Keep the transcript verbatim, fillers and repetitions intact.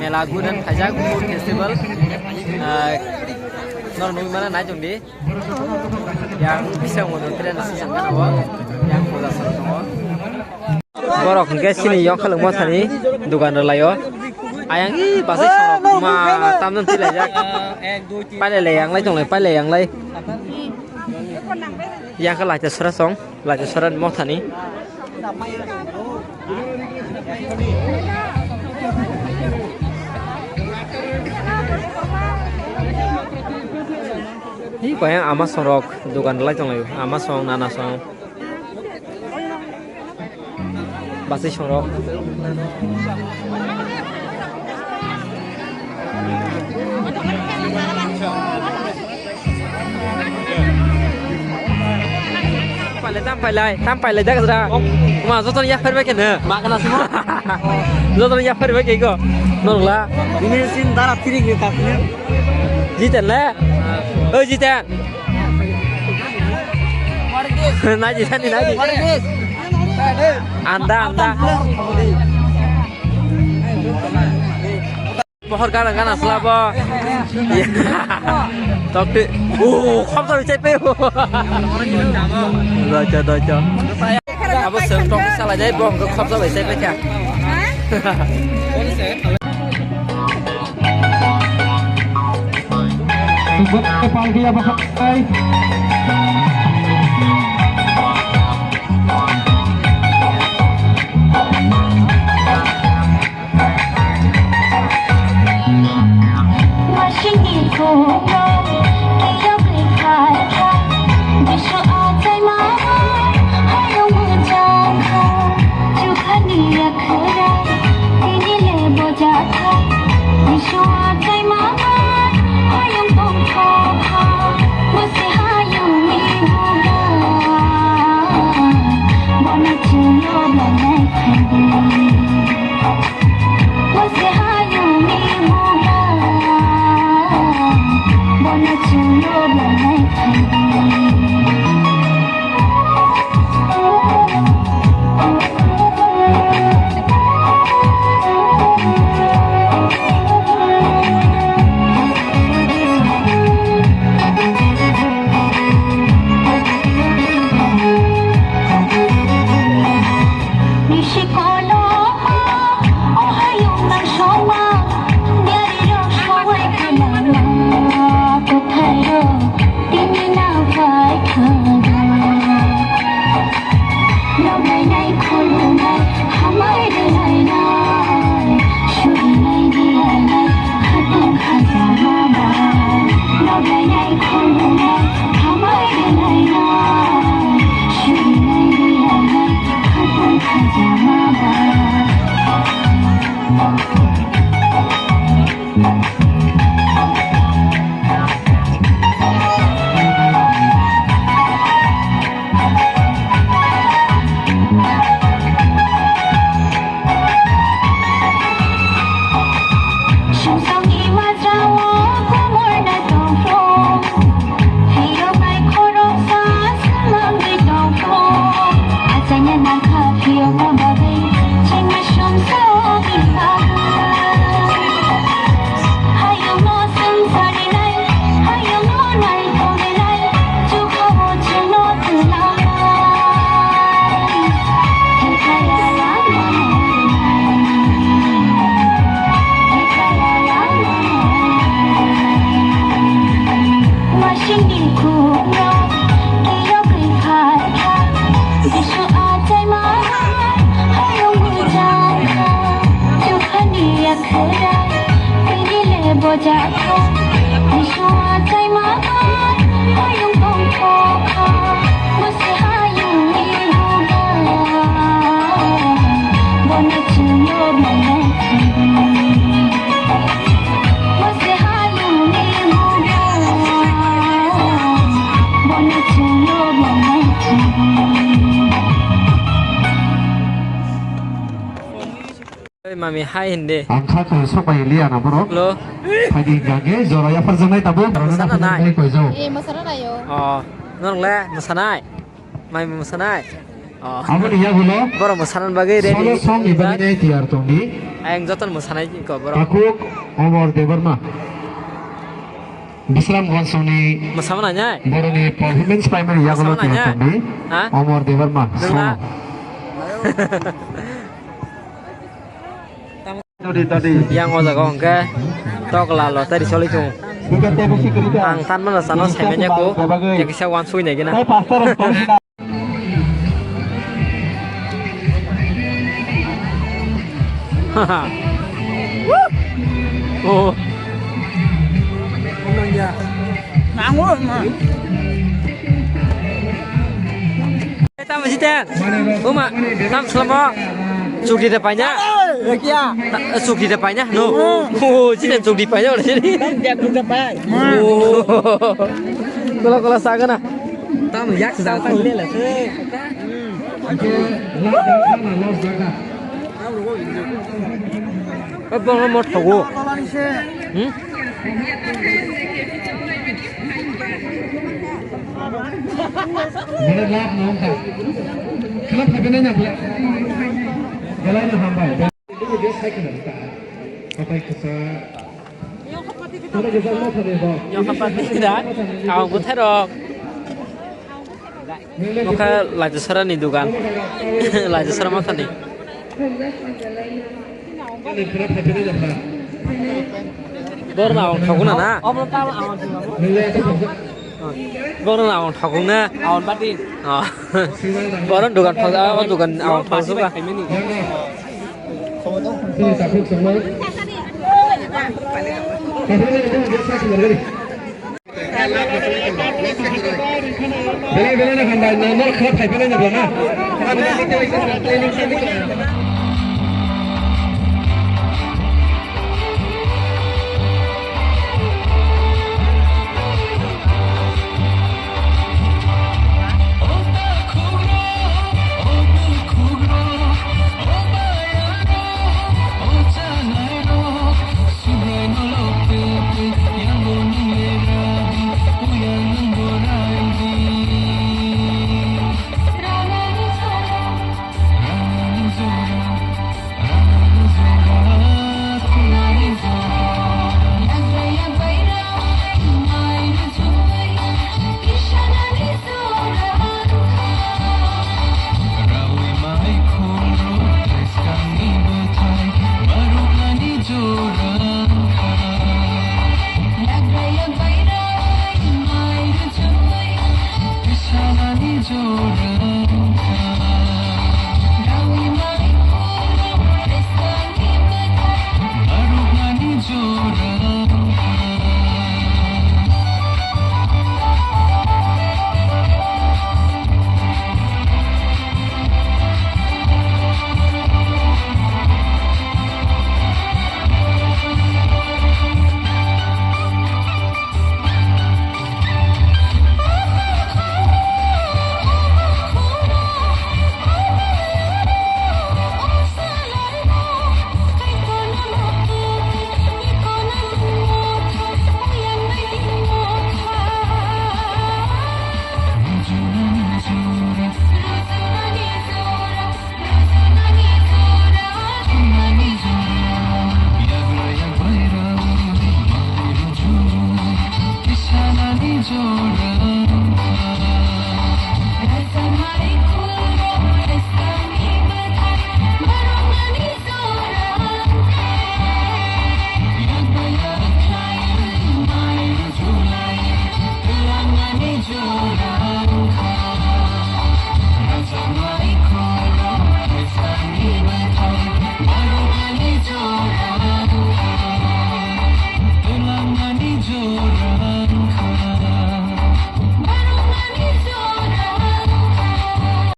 Mela gudan khaijak food festival. Ah, nor nugwi mana nai tongdi. Yang bisa ngodo tren si jang kana bo. Yang bola sa tongo. Borok hwnkhe chini yokhelok mothani dugan rwlaio. Ayang i basai sorok ma tamjani tilaijak. Pailai lai yang lai tonglai, pailai yang lai. Yang khe laita sora song, laita sora mothani. Hi, koyang ama songrok dugan lai tonglaio, ama song, nana song. Basai songrok. Pailai, tam pailai, tam pailai, dak jra. Ma, joto ni yapher bai kene. Ma kana simo? Joto ni yapher bai ke ko. Nongla. Ini sin dara piring ni tak ni. Jiten le. Oi, Jiten. Naji, naji, naji. Anda, anda. Mohor gana gana selabo. Tokti. Oh, khopsa bai chaipe. Docho, docho. Abo sel tokti sala jai bong khopsa bai chaipe kya. Palki apa? Oi, mami, hai hindi. Ang kha khe sok bai liya na borok. Hello. Phaidi hingka khe jora yaphar janai tabuk. Sana nai. Nai koi jo. Eh, masana nayo. Oh, norok le masanai? Mai masanai? Aboni yagulo borok mwsana bagwi ready. Solo song ni bagwi nai tiyar tongdi. Ayang jotono mwsanai kok borok. Takhuk Omor Debbarma. Bisramganj songni mwsama nai nai. Boroni performance paimani yagulo tiyar tongdi. Ha? Omor Debbarma. Solo. Yang o jaga hwnkhe tokla lottery choli tongo. Ang tanmano chano saimanya ko, ya kisa wansugwi naigwna. Oh. Tamo siteng. Uma, tam selama. Sukri de panya. Sukri de panya, no. Oh, siteng sukri panya udah sini. Kola kola sagana. Tam yak sagana. Bang mo thogo. Hmm? Mane lab no wngkha. Khela phaiphai nai na bla. Belai no hambai. Best hai khna ta. Kapai kasa. Tole gesa mo thane bo. Yo khapati da. Aw guthai rok. Nokha Laijasarani dugan. Laijasara mathani. Borna ang thoguna na. Borna ang thoguna. Awan bati. Oh. Borna dugan thog, ah, dugan ang thogsuka. Belai belai no hambai, no, no, khe phai belai no belai na.